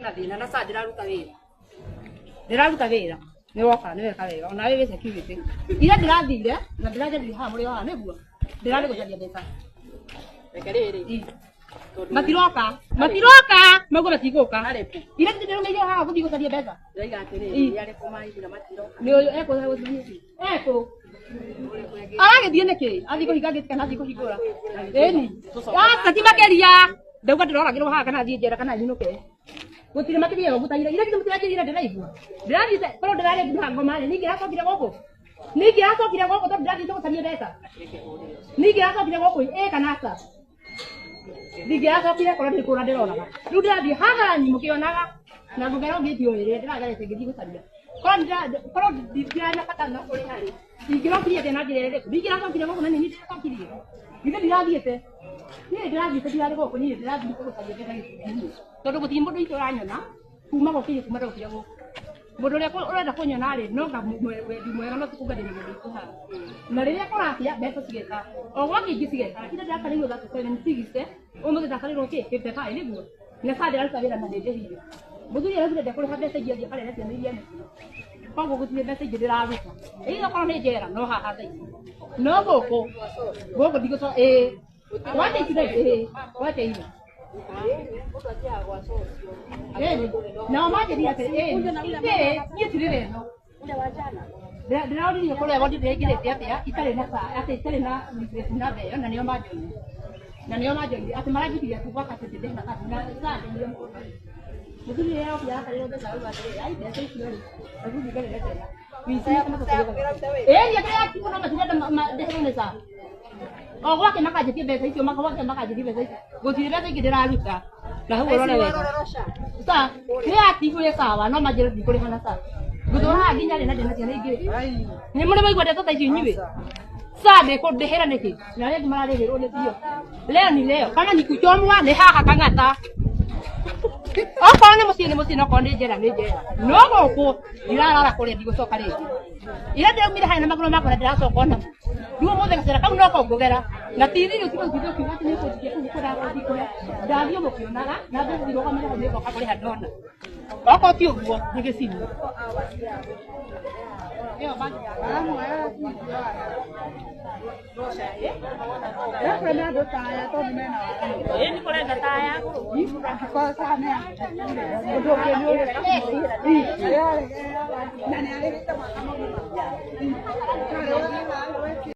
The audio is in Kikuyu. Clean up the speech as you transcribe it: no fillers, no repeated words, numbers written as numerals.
Na thĩna na saa ndĩraruta wĩra. Ndĩraruta wĩra. Nĩ woka nĩ weka wega. Ona wewe security. Ira ndĩrathire na ndĩranjaririe haha mũrĩ o haha nĩguo. Ndĩrarĩ gũcaria mbeca. Reke rĩrĩ. Matiroka. Matiroka. Mauga matigũka. Ira ndĩrũmĩire haha gũthiĩ gũcaria mbeca. Ndĩraiga atĩrĩrĩ, nĩ arĩkũ maigua matiroka. Nĩ ũyũ ekũ ekũ. Aragĩthiĩ nĩkĩ? Athiĩ kũhinga gate kana athiĩ kũhingũra? Ĩni. Aca ti makĩria. Ndauga ndĩroragĩrwo haha kana thiĩ njera kana nyinũke. Gũtirĩ makĩria ya ũguo ta ira. Ira githĩ mũtiranjĩrire ndĩraigua. Ndĩrathiĩte korwo ndĩrarĩ nginya ngoma rĩ, ningĩracokire gũkũ. Ningĩracokire gũkũ tondũ ndĩrathiĩte gũcaria mbeca. Ningĩracokire gũkũ ĩ kana aca. Ndingĩracokire korwo ndĩ kũra ndĩroraga. Rĩu ndĩrathiĩ haha mũkĩonaga na ngũgera ngĩti o ĩrĩa ndĩragerete ngĩthiĩ gũcaria. Korwo ndirarĩ na bata na kũrĩha rĩ, ndingĩrokire atĩa na njĩra ĩrĩkũ? Ndingĩracokire gũkũ na nĩ niĩ ndĩracokirie. Githĩ ndirathiĩte? Niĩ ndĩrathiĩte ndirarĩ gũkũ, niĩ ndĩrathiĩte gũcaria mbeca gĩkundi-inĩ. Tondũ gũtirĩ mũndũ witũ ũranyona kuma gũkĩrĩ kuma ndokire gũkũ. Mũndũ ũrĩa ũrenda kũnyona rĩ, no nga wendi mwega no ti kuga ndĩna mũndũ witũ haha. Na rĩrĩa kũrakĩa mbeca cigeka, o gwakĩa ingĩ cigeka. Ira ndĩrakarĩirwo 37 60, ũmũthĩ ndakarĩirwo kĩ 55 nĩguo. Na saa ndĩraruta wĩra na nĩndĩhire. Mũthuri araugire ndekũrĩha mbeca ingĩ athiĩ akarere ciana iria nene. Koguo gũtirĩ mbeca ingĩ ndĩraruta. Ĩĩ okorwo nĩ njera no haha thaa ici. No gũkũ gũkũ ndigũcoka ĩĩ. Wacha ici thaa ici ĩĩ. Wacha ira. Ĩni. Nao manjĩrire atĩ ĩĩ niĩ ti rĩrĩa ĩno. Ndĩrauririe kũrĩa wodi ndĩraingĩrĩte atĩa itarĩ na saa atĩ itarĩ na replacement number ĩyo na nĩo manjoire. Na nĩo manjoire atĩ maranjĩkire atĩ gwaka atĩ ndĩna kandi na saa ndĩire mũno. Mũthuri ũrĩa okire arakarĩrwo mbeca arauga atĩrĩrĩ, ai mbeca icio rĩ, reke njigarĩre ciana. Ĩĩ niĩ ndĩrakiuga no matirenda ndĩhĩrwo nĩ saa. O gwake makanjĩtie mbeca icio gwake makanjĩtie mbeca icio. Gũtirĩ mbeca ingĩ ndĩraruta. Na hau ũrore wega. Saa nĩ active ĩ sawa no manjĩre ndikũrĩha na saa. Ngũtũra haha nginya rĩ na ndĩna ciana ingĩ. Nĩ mũrĩ mwaigua ndeto ta icio inyuĩ? Saa ndĩkũndĩhĩra nĩkĩ? Na arĩa angĩ mararĩhĩrwo nĩ sio. Leo ni leo. Kama ni kuchomwa nĩ haha Kang'ata. Okorwo nĩ mũciĩ nĩ mũciĩ no okorwo nĩ njera nĩ njera. No gũkũ ndirarara kũrĩa ndigũcoka rĩngĩ. Ira ndĩraumire harĩa na magũrũ makwa na ndĩracoka ona. Rĩu ũmũthĩ gacĩra kau noko ngũgera. Na ti thiri ũtige ũtinde ũkiuga atĩ nĩ ũkũnjikia kũu kũragũthiĩ kũrĩa. Ndathiĩ mũkĩonaga na mbeca irũgamĩre hau nĩngoka kũrĩha ndona. Okorwo ti ũguo nĩ gĩcini. Ĩyo Ndĩrakwenda andũ ta aya tondũ mena waganu. Ĩĩ nĩ kũrenda ta aya. Ũndũ ũngĩ nĩ ũrĩa na nĩ arĩhĩte mwaka mũgima.